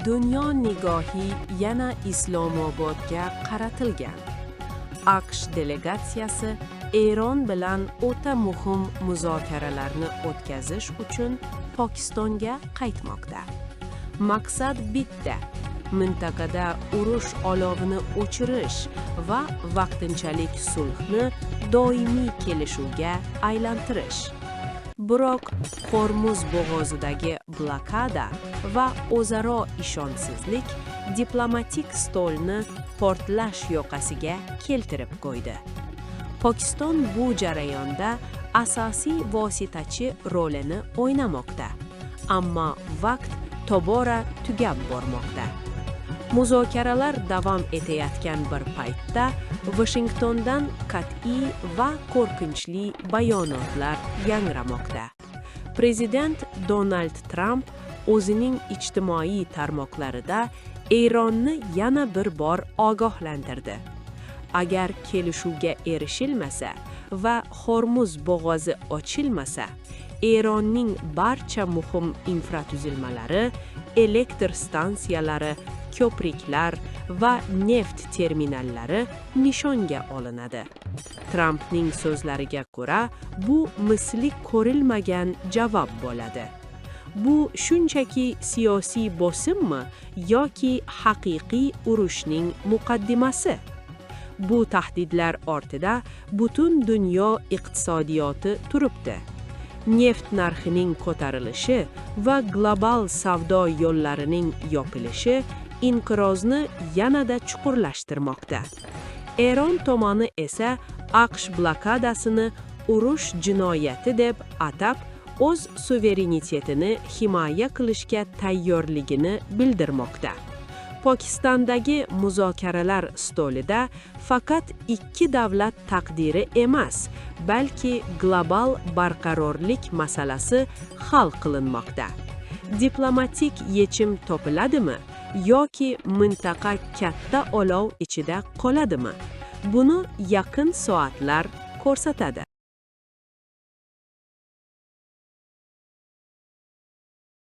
Dunyo nigohi yana Islomobodga qaratilgan. AQSh delegatsiyasi Eron bilan o'ta muhim muzokaralarni o'tkazish uchun Pokistonga qaytmoqda. Maqsad bitta: mintaqada urush olovini o'chirish va vaqtinchalik sulhni doimiy kelishuvga aylantirish. Biroq Hormuz bo'g'ozidagi blokada va o'zaro ishonchsizlik diplomatik stolni portlash yoqasiga keltirib qo'ydi. Pokiston bu jarayonda asosiy vositachi rolini o'ynamoqda. Ammo vaqt tobora tugab bormoqda. Muzokaralar davom etayotgan bir paytda Vashingtondan qat'iy va qo'rqinchli bayonotlar yangramoqda. Prezident Donald Tramp o'zining ijtimoiy tarmoqlarida Eronni yana bir bor ogohlantirdi. Agar kelishuvga erishilmasa va Hormuz bo'g'ozi ochilmasa, Eronning barcha muhim infratuzilmalari, elektr stansiyalari, ko'priklar va neft terminallari nishonga olinadi. Trampning so'zlariga ko'ra, bu misli ko'rilmagan javob bo'ladi. Bu shunchaki siyosiy bosimmi yoki haqiqiy urushning muqaddimasi? Bu tahdidlar ortida butun dunyo iqtisodiyoti turibdi. Neft narxining ko'tarilishi va global savdo yo'llarining yopilishi inqirozni yanada chuqurlashtirmoqda. Eron tomoni esa AQSh blokadasini urush jinoyati deb atab, o'z suverenitetini himoya qilishga tayyorligini bildirmoqda. Pokistondagi muzokaralar stolida faqat ikki davlat taqdiri emas, balki global barqarorlik masalasi hal qilinmoqda. Diplomatik yechim topiladimi yoki mintaqa katta olov ichida qoladimi? Buni yaqin soatlar ko'rsatadi.